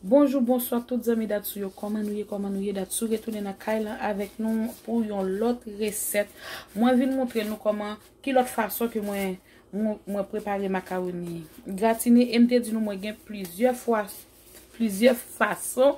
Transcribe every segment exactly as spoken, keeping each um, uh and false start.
Bonjou, bonswa tout zanmi Datsou yo. Kòman nou ye? Kòman nou ye? Datsou retounen nan kay lan avèk nou pou yon lòt resèt. Mwen vin montre nou kòman, ki lòt fason ke mwen, mwen, mwen prepare makawoni gratine. E m te di nou mwen gen plizyè fwa, plizyè fason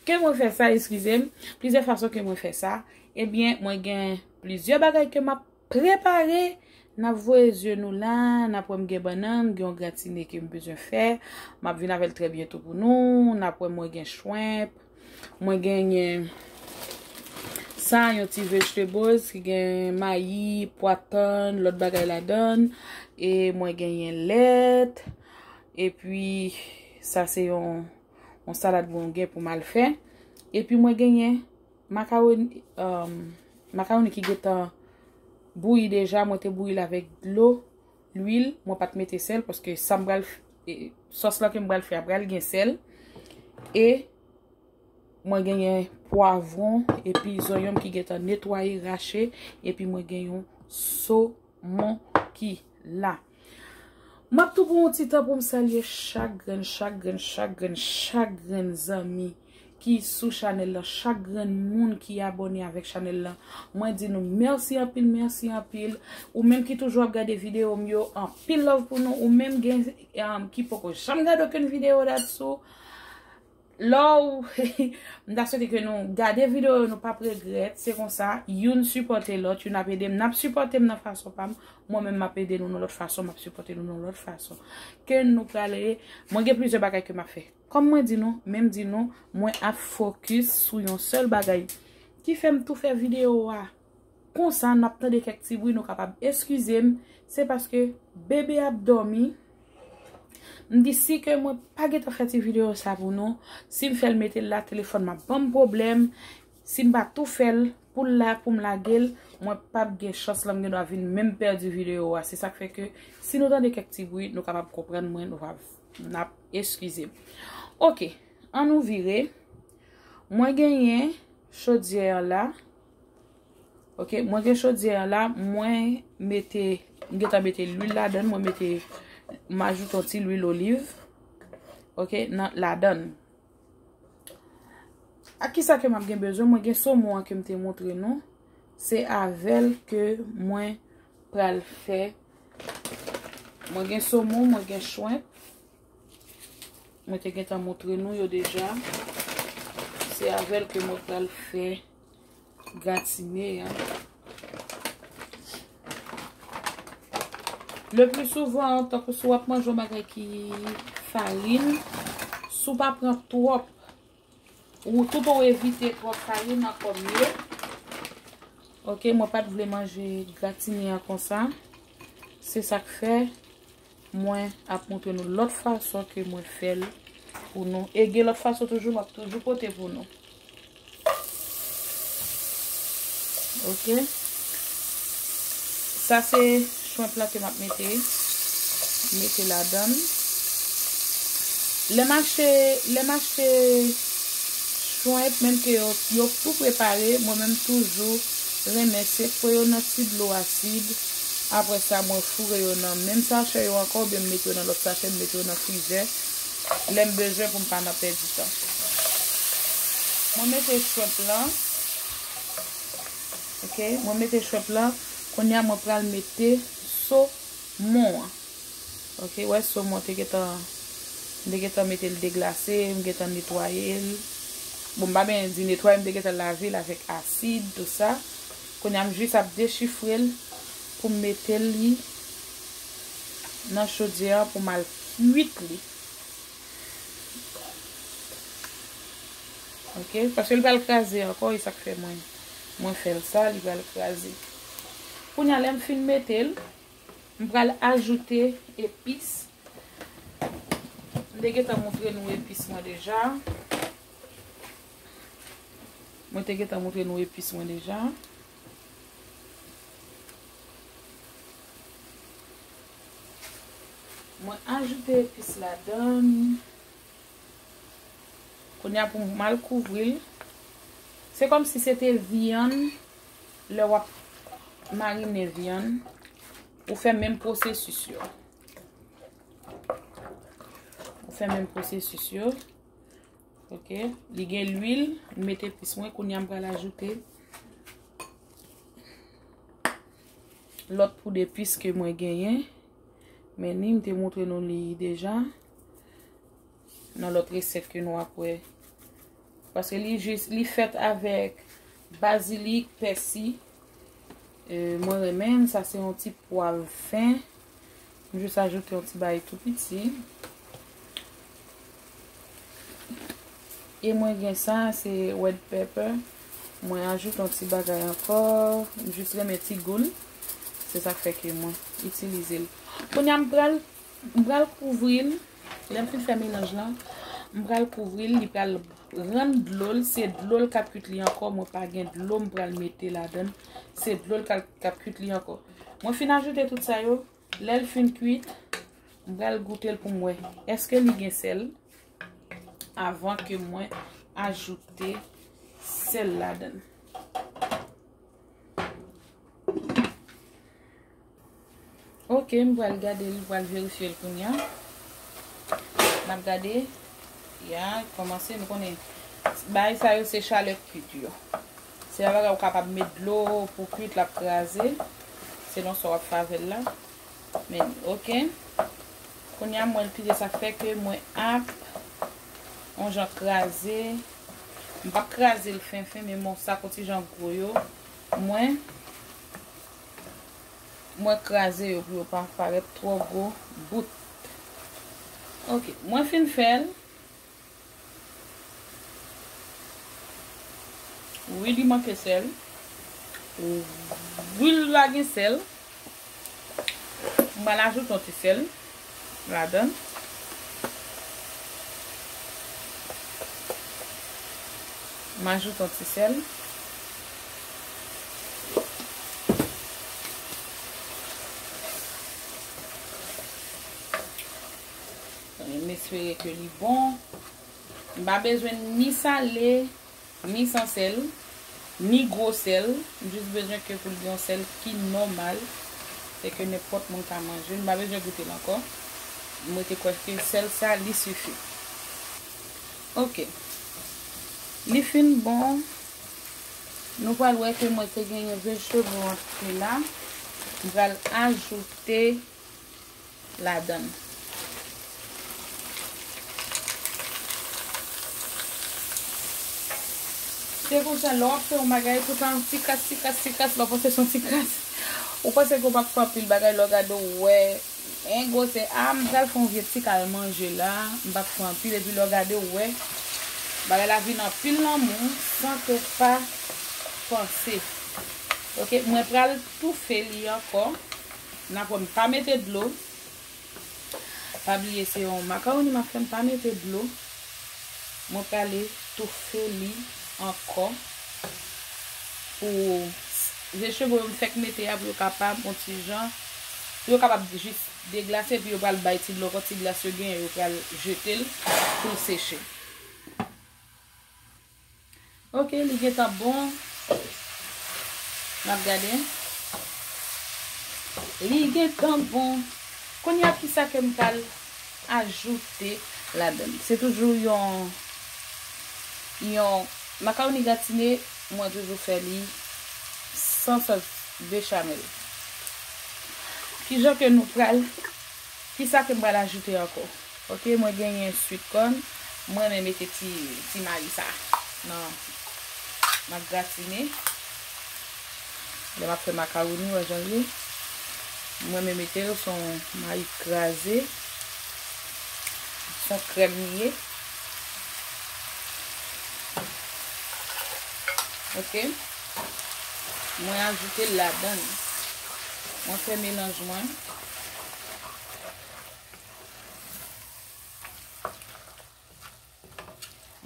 ke mwen fè sa, eskize m, plizyè fason ke mwen fè sa. Ebyen, mwen gen plizyè bagay ke m ap prepare. N ap voye zye nou la, n ap wè m gen bannann, gen yon gratine ke m bezwen fè. M ap vin avè l trè byento pou nou. N ap wè mwen gen shrimp. Mwen genyen sa, yon ti vegetables ki gen mayi, pwa tann, lòt bagay ladan. E mwen genyen lèt. Epi, sa se yon, yon salad mwen gen pou m al fè. Epi mwen genyen makawoni, um, makawoni ki gentan bouyi deja, mwen te bouyi l avèk dlo, lwil, mwen pa t mete sèl, paske sa m pral f-, e, sòs lan ke m pral fè a pral gen sèl. E mwen genyen pwavwon, epi zonyon m ki gentan netwaye, rache, epi mwen gen yon somon ki la. M ap tou pran yon ti tan pou m salye chak grenn, chak grenn, chak grenn, chak grenn zanmi ki sou chanèl lan, chak grenn moun ki abòne avèk chanèl lan. Mwen di nou mèsi anpil, mèsi anpil. Ou menm ki toujou ap gade videyo m yo, anpil love pou nou. Ou menm gen, um, ki poko janm gade okenn videyo Datsou, lè w, m ta swete ke nou gade videyo yo, nou p ap regrèt. Se konsa, youn sipòte lòt, youn ap ede m, n ap sipòte m nan fason pa m. Mwen menm, m ap ede nou nan lòt fason, m ap sipòte nou nan lòt fason. Ke nou prale, mwen gen plizyè bagay ke m ap fè. Kòm mwen di nou, menm di nou, mwen ap fokis sou yon sèl bagay. Ki fè m tou fè videyo a konsa, n ap tande kèk ti bri, nou kapab eskize m. Se paske bebe ap dòmi. M di si ke mwen pa gentan fè ti videyo sa pou nou, si m fè l mete l la, telefòn m ap ban m pwoblèm. Si m pa tou fè l pou l la, pou m lage l, mwen p ap gen chans lan, m gen dwa vin menm pèdi videyo a. Se sa k fè ke si nou tande kèk ti bri, nou kapab konprann mwen, nou pa, n ap eskize m. Oke, ann nou vire. Mwen genyen chodyè an la. Oke, mwen gen chodyè an la, mwen mete, m gentan mete lwil ladan l, mwen mete, m ajoute yon ti lwil oliv, oke, nan, ladan l. Ak kisa ke m ap gen bezwen? Mwen gen somon an ke m te montre nou. Se avè l ke mwen pral fè. Mwen gen somon, mwen gen shrimp. Mwen te gentan montre nou yo deja. Se avè l ke mwen pral fè gratine an. Le pli souvan, tankou si w ap manje yon bagay ki farin, si w pa pran twòp, ou tout ou evite twòp farin ankò mye. Oke, mwen pa t vle manje gratine an konsa. Se sa k fè mwen ap montre nou lòt fason ke mwen fè l pou nou. E gen lòt fason toujou, m ap toujou pote pou nou. Oke. Sa se shrimp lan ke m ap mete. Mete ladan l. Lè m achte, lè m achte shrimp, menm ke yo, yo tou prepare, mwen menm toujou renmen sekwe yo nan ti dlo asid. Apre sa, mwen foure yo nan menm sachè yo ankò, oubyen m mete yo nan lòt sachè, m mete yo nan frizè. Lè m bezwen pou m pa nan pèdi tan. Mwen mete shrimp lan. Oke, mwen mete shrimp lan. Kounye a, mwen pral mete somon an. Oke, wè somon te gentan, m te gentan mete l deglase, m gentan netwaye l. Bon, m pa byen di netwaye, m te gentan lave l avèk asid, tou sa. Kounye a, m jis ap dechifre l pou m mete li nan chodyè an pou m al kuit li. Oke, paske l pral kraze ankò, e sa k fè mwen, mwen fè l sa, li pral kraze. Kounye a, lè m fin mete l, m pral ajoute epis. M te gentan montre nou epis mwen deja. Mwen te gentan montre nou epis mwen deja. Mwen ajoute epis ladan l. Kounye a pou m al kouvri l. Se kòmsi se te vyann lè w ap marinen vyann. Ou fè menm pwosesis yo. Ou fè menm pwosesis yo. Ok, li gen lwil, m met epis mwen, kounye a m pral ajoute lòt poud epis ke mwen genyen. Men ni m te montre nou li deja nan lòt resèt ke nou ap wè. Paske li jis, li fèt avèk bazilik, pèsi. E, mwen renmen l, sa se yon ti pwav fen. M jis ajoute yon ti bagay tou piti. E mwen gen sa, se red pepper. Mwen ajoute yon ti bagay ankò. M jis renmen ti gou l. Se sa k fè ke mwen itilize l. Kounye a m pral, m pral kouvri l. Lè m fin fè melanj lan, m pral kouvri l. Li pral rann dlo l. Se dlo l k ap kwit li ankò. Mwen pa gen dlo m pral mete ladan l. Se dlo l k ap, k ap kwit li ankò. Mwen fin ajoute tout sa yo. Lè l fin kwit, m pral goute l pou m wè èske li gen sèl avan ke mwen ajoute sèl ladan l. Ok, m pral gade l, m pral verifye l kounye a. M ap gade. Ya, kòmanse, nou konnen bagay sa yo se chalè kwit yo. Se pa bagay ou kapab met dlo pou kwit, l ap kraze. Selon sa w ap fè avè l la. Men, ok. Kounye a, mwen pile sa fè ke mwen ap yon jan kraze. M p ap kraze l fen fen, men bon, sa k yon ti jan gwo yo. Mwen, mwen kraze yo pou yo pa parèt twò gwo bout. Ok, mwen fin fè l. Wi, li manke sèl. Wi, l pa gen sèl. M pral ajoute yon ti sèl ladan l. M ajoute yon ti sèl. M espere ke li bon. M pa bezwen ni sale, ni san sèl, ni gwo sèl. M jis bezwen ke pou l gen yon sèl ki nòmal. Se ke nenpòt moun ka manje. M pa bezwen goute l ankò. M rete kwè ke sèl sa, li sifi. Ok. Li fin bon. Nou pral wè ke mwen te genyen vegetable antre la. M pral ajoute ladan l. Se konsa, lè w ap fè yon bagay, pou fè yon ti kras, ti kras, ti kras, lè w panse se yon ti kras. Ou panse ke w p ap fè anpil bagay, lè w gade w wè, men gwosè, a, m pral fè yon vye ti kal manje la, m p ap fè anpil, epi lè w gade w wè, bagay la vin anpil nan men w, san ke w pa panse. Ok, mwen pral toufe li ankò. N ap wè m pa mete dlo. Pa bliye se yon makawoni m ap fè, m pa mete dlo. Mwen prale toufe li ankò pou vejetable yo m fèk mete a pou yo kapab yon ti jan, pou yo kapab jis deglase, epi yo pral bay ti dlo ankò, ti glas yo genyen, yo pral jete l pou l seche. Ok, li gentan bon. N ap gade. Li gentan bon. Kounye a, kisa ke m pral ajoute ladan l? Se toujou yon, yon makawoni gratine, mwen toujou fè li san sòs bechamel. Kijan ke nou pral, kisa ke m pral ajoute ankò? Ok, mwen genyen sweet corn. Mwen renmen mete ti, ti mayi sa nan, nan gratine. Lè m ap fè makawoni, wè jan l ye. Mwen renmen mete l, se yon mayi kraze. Se yon krèm li ye. Ok. Mwen ajoute l ladan l. Mwen fè melanj mwen.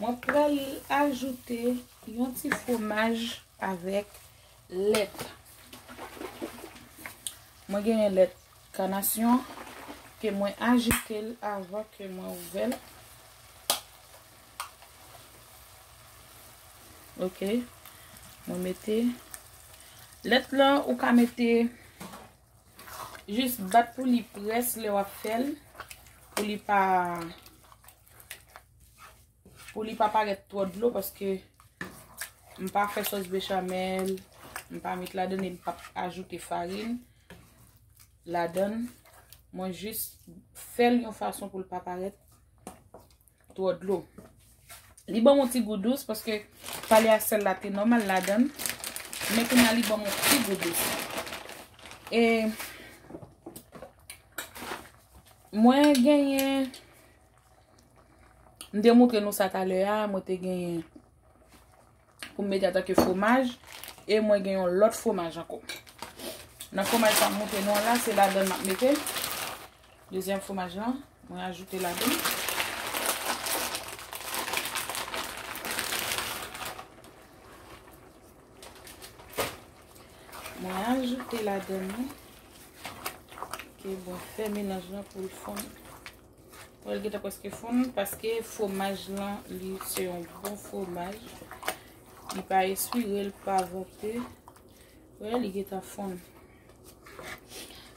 Mwen pral ajoute yon ti fwomaj avèk lèt. Mwen genyen lèt kanasyon ke mwen ajite l avan ke mwen ouvè l. Ok. Mwen mete lèt la, ou ka mete Jis bat pou li près lè w ap fè l, pou li pa, Pou li pa parèt twò dlo, paske m pa fè sòs bechamel, m pa met ladan, e m p ap ajoute farin ladan. Mwen jis fè l yon fason pou l pa parèt twò dlo. Li ban m yon ti gou dous, paske pale a sèl la te nòmal ladan, men kounye a li ban m yon ti gou dous. E mwen genyen, m te montre nou sa talè a, mwen te genyen pou m mete antanke fwomaj, e mwen gen yon lòt fwomaj ankò. Nan fwomaj sa m montre nou an la, se ladan m ap mete. Dezyèm fwomaj lan, mwen ajoute ladan. Mwen ajoute ladan li. Ok, bon, fè menaj lan pou l fonn. Bon, li gentan prèske fonn paske fwomaj lan, li se yon bon fwomaj. Li pa espire, li pa vante. Wè, li gentan fonn.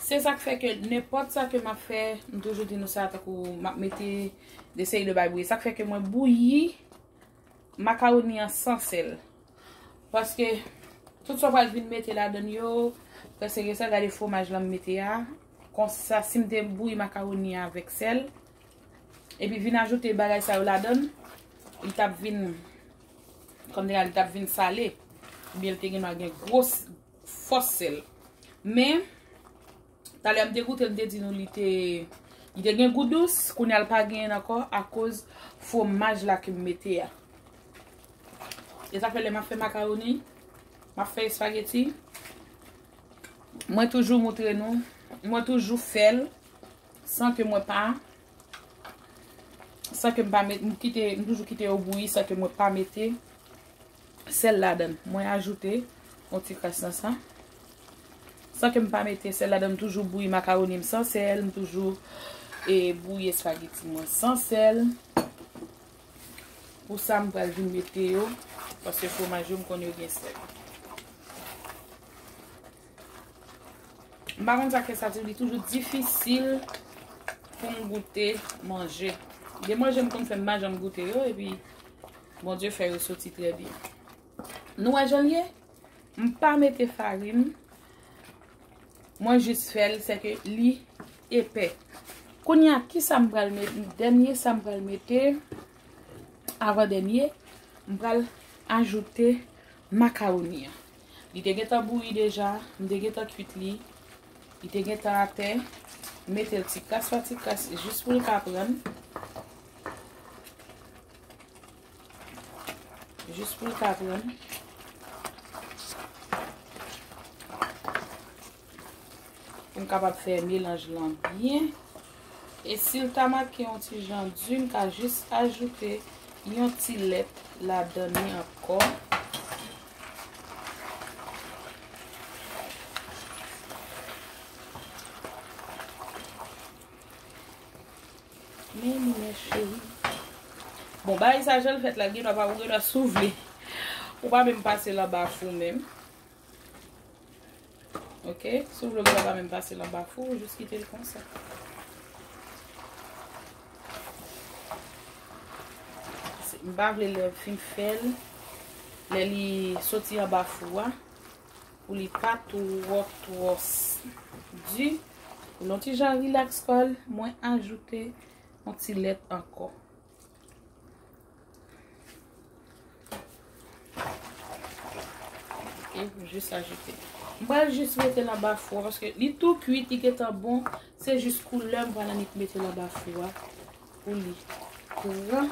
Se sa k fè ke nenpòt sa ke m ap fè, m toujou di nou sa, tankou m ap mete de seri de bagay bouyi. Sa k fè ke mwen bouyi makawoni an san sèl. Paske tout sa w pral vin mete ladan yo, prèske se sa, gade fwomaj lan m mete a. Konsa, si m te bouyi makawoni an avèk sèl, epi vin ajoute bagay sa yo ladan, li t ap vin, kòm te di, li t ap vin sale. Oubyen li te gen dwa gen gwo s-, fòs sèl. Men, talè m te goute l, m te di nou li te, li te gen gou dous, kounye a l pa genyen ankò akoz fwomaj la ke m mete a. E sa fè lè m ap fè makawoni, m ap fè espageti, mwen toujou montre nou, mwen toujou fè l san ke mwen pa, san ke m pa met, m kite, m toujou kite yo bouyi san ke mwen pa mete sèl ladan. Mwen ajoute yon ti kras nan sa. San ke m pa mete sèl ladan, m toujou bouyi makawoni m san sèl, m toujou, e, bouyi espageti mwen san sèl. Pou sa, m pral vin mete yo, paske fwomaj yo, m konn yo gen sèl. M pa konn sa ke sa di, li toujou difisil pou m goute manje. Gen manje m konn fè m pa janm goute yo, epi Bondye fè yo soti trè byen. Nou wè jan l ye? M pa mete farin. Mwen jis fè l, sèke li epè. Kounye a, kisa m pral mete? Dènye sa m pral mete, avan dènye, m pral ajoute makawoni an. Li te gentan bouyi deja, m te gentan kuit li. Li te gentan atè, m mete l ti kras pa ti kras, jis pou l ka pran. Jis pou l ka pran. Pou m kapab fè melanj lan byen. E si l ta make yon ti jan di, m ka jis ajoute yon ti lèt ladan li ankò. Men li, men cheri. Bon, bagay sa jan l fèt la, gen dwa pa, ou gen dwa si w vle. Ou pa menm pase l anba fou menm. Ok, si w vle, ou gen dwa pa menm pase l anba fou, ou jis kite l konsa. Se, m pa vle lè w fin fè l, lè li soti anba fou a, pou li pa twò, twò s-, di. Pou l yon ti jan rilaks kò l, mwen ajoute yon ti lèt ankò. Ok, jis ajoute. M pral jis mete l anba fou a, paske li tou kuit, li gentan bon. Se jis koulè m pral annik mete l anba fou a pou li pran.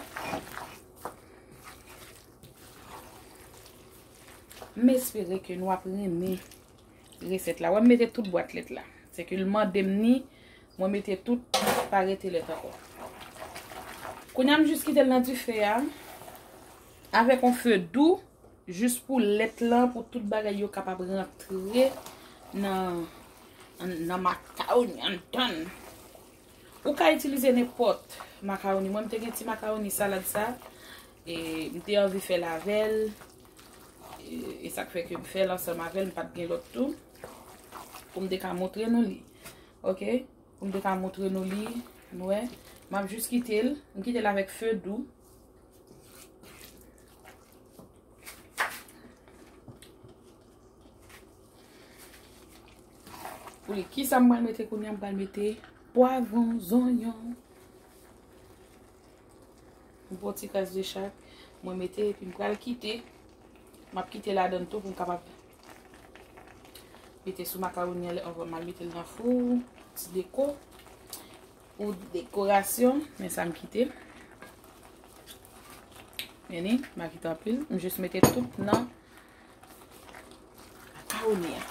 M espere ke nou ap renmen resèt la. Wè, m mete tout bwat lèt la. Se ke l mande m ni, mwen mete tout, pa rete lèt ankò. Kounye a, m jis kite l nan dife a, avèk yon fe dou, jis pou lèt lan, pou tout bagay yo kapab rantre nan, nan makawoni anndan. Ou ka itilize nenpòt makawoni. Mwen, m te gen ti makawoni salad sa. E m te anvi fè l avè l. E, e sa k fè ke m fè l ansanm avè l. M pa t gen lòt tou. Pou m te ka montre nou li. Ok? Pou m te ka montre nou li. Nou wè? M ap jis kite l. M kite l avèk fe dou. Pou li, kisa m pral mete kounye a? M pral mete pwavwon, zonyon. M pran ti kras de chak. Mwen mete, epi m pral kite. M ap kite ladan tou pou m kapab mete sou makawoni an lè anvan m al mete l nan fou. Ti deko. Pou dekorasyon, men sa m kite. Men ni, m pa kite anpil. M jis mete tout nan makawoni an.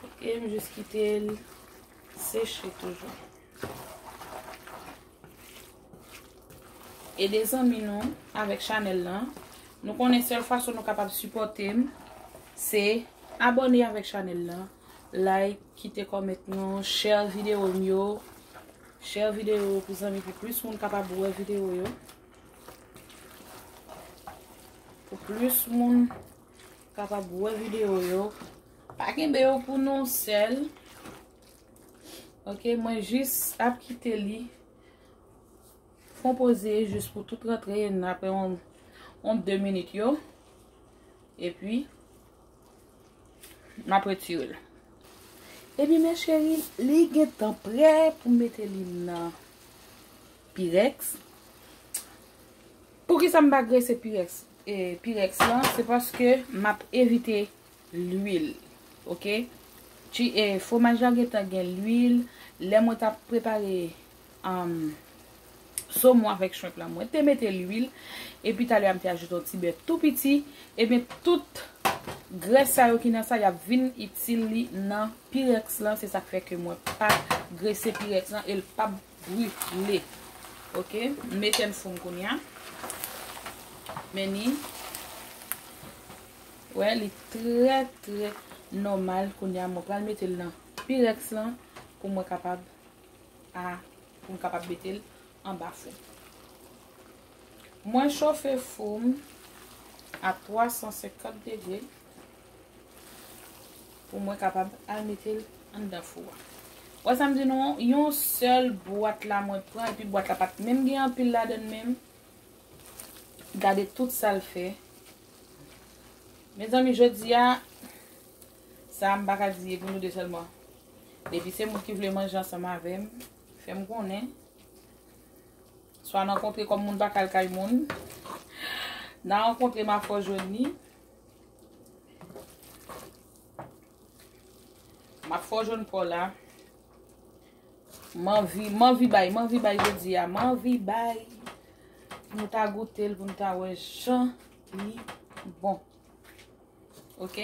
Ok, m jis kite l seche toujou. Ede zanmi nou avèk chanèl lan. Nou konnen sèl fason nou kapab sipòte m, se abòne avèk chanèl lan, like, kite kòmant nou, share videyo m yo, share videyo pou zanmi, pou plis moun kapab wè videyo yo. Pou plis moun kapab wè videyo yo. Pa kenbe yo pou nou sèl. Ok, mwen jis ap kite li fon poze jis pou tout rantre nan apre yon, yon de minit yo. Epi, m ap retire l. Epi, mes chéri, li gentan prè pou mete li nan pirèks. Poukisa m pa grese pirèks, e, pirèks lan? Se paske m ap evite lwil. Ok? Ti, e, fwomaj la gentan gen lwil. Lè mwen t ap prepare, um, somon avèk shrimp lan, mwen te mete lwil. Epi talè a, m te ajoute yon ti bè tou piti. Ebyen, tout grès sa yo ki nan sa, y ap vin itil li nan pirèks lan. Se sa k fè ke mwen pa grese pirèks lan e l p ap brile. Ok? M mete l fou m kounye a. Men ni, wè, li trè, trè nòmal kounye a. Mwen pral mete l nan pirèks lan pou mwen kapab, a, pou m kapab mete l anba fou. Mwen chofe fou m a twa san senkant degre pou mwen kapab al mete l anndan fou a. Wè sa m di nou, yon sèl bwat la mwen pran, epi bwat la pa t menm gen anpil ladan l menm. Gade tout sa l fè. Mezanmi, jodi a, sa m pa ka di e pou nou de sèlman. Depi se moun ki vle manje ansanm avè m, fè m konnen. Swa n rankontre kòm moun pa ka al kay moun. N a rankontre, m a fè w jwenn li. M ap fè w jwenn pa w la. M anvi, m anvi bay, m anvi bay jodi a. M anvi bay. Pou nou ta goute l, pou nou ta wè jan li bon. Ok?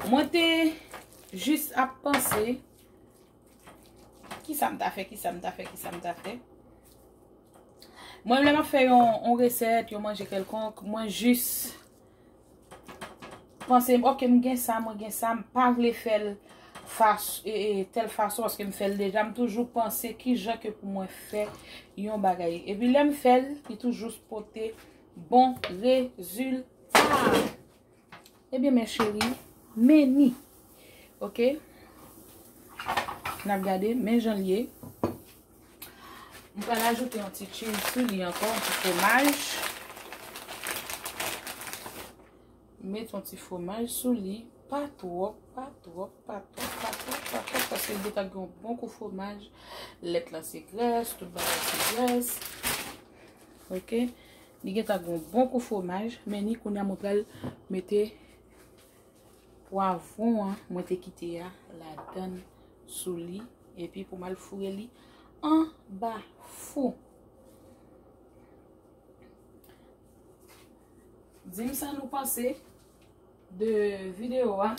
Mwen te jis ap panse, kisa m ta fè, kisa m ta fè, kisa m ta fè. Mwen, lè m ap fè yon, yon resèt, yon manje kèlkonk, mwen jis panse, ok, m gen sa, mwen gen sa, m pa vle fè l fas-, e, e, tèl fason, paske m fè l deja, m toujou panse kijan ke pou mwen fè yon bagay. Epi lè m fè l, li toujou pote bon rezilta. Ebyen, mes chéri, men ni. Ok? N ap gade, men jan l ye. M pral ajoute yon ti cheese sou li ankò, yon ti fwomaj. Met yon ti fwomaj sou li, pa twòp, pa twòp, pa twòp, pa twòp, pa twòp, paske l gentan gen yon bon kou fwomaj. Lèt lan se grès, tout bagay se grès. Ok? Li gentan gen yon bon kou fwomaj, men ni kounye a mwen pral mete pwavwon an mwen te kite a ladann sou li, epi pou m al foure li anba fou. Di m sa nou panse de videyo a.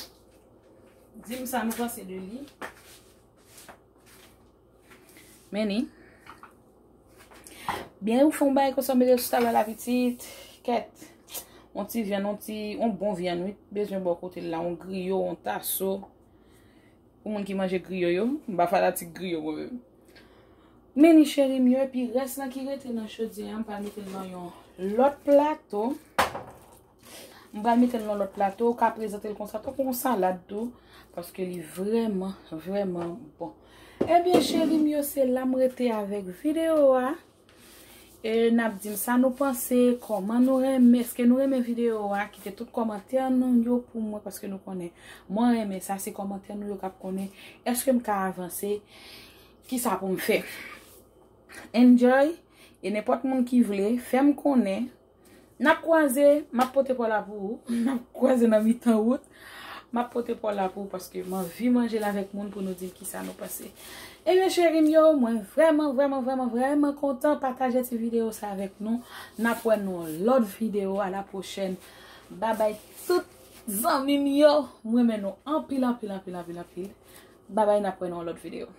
Di m sa nou panse de li. Men ni. Byen, ou fè yon bagay konsa, mete sou tab la, pitit. Kèt. Yon ti vyann, yon ti, yon bon vyann, wi. Bezwen bò kote l la, yon griyo, yon taso. Pou moun ki manje griyo yo, m pa fanatik griyo mwen menm. Men ni cheri m yo, epi rès lan ki rete nan chodyè a, m pral mete l nan yon lòt plato. M pral mete l nan lòt plato, ou ka prezante l konsa, tankou yon salad tou, paske li vrèman, vrèman bon. Ebyen, cheri m yo, se la m rete avèk videyo a. E n ap di m sa nou panse, kòman nou renmen, èske nou renmen videyo a, kite tout kòmantè nou yo pou mwen, paske nou konnen mwen renmen sa, se kòmantè nou yo k ap konnen èske m ka avanse, kisa pou m fè. Enjoy, e nenpòt moun ki vle, fè m konnen. N ap kwaze, m ap pote pa w la pou ou, n ap kwaze nan mitan wout. M ap pote pa w la pou ou paske m anvi manje l avèk moun pou nou di m kisa nou panse. Ebyen cheri m yo, mwen vrèman, vrèman, vrèman, vrèman kontan pataje ti videyo sa avèk nou. N ap wè nou yon lòt videyo, a la pwochèn. Babay tout zanmi m yo, m renmen nou anpil, anpil, anpil, anpil, anpil. Babay, n ap wè nou yon lòt videyo.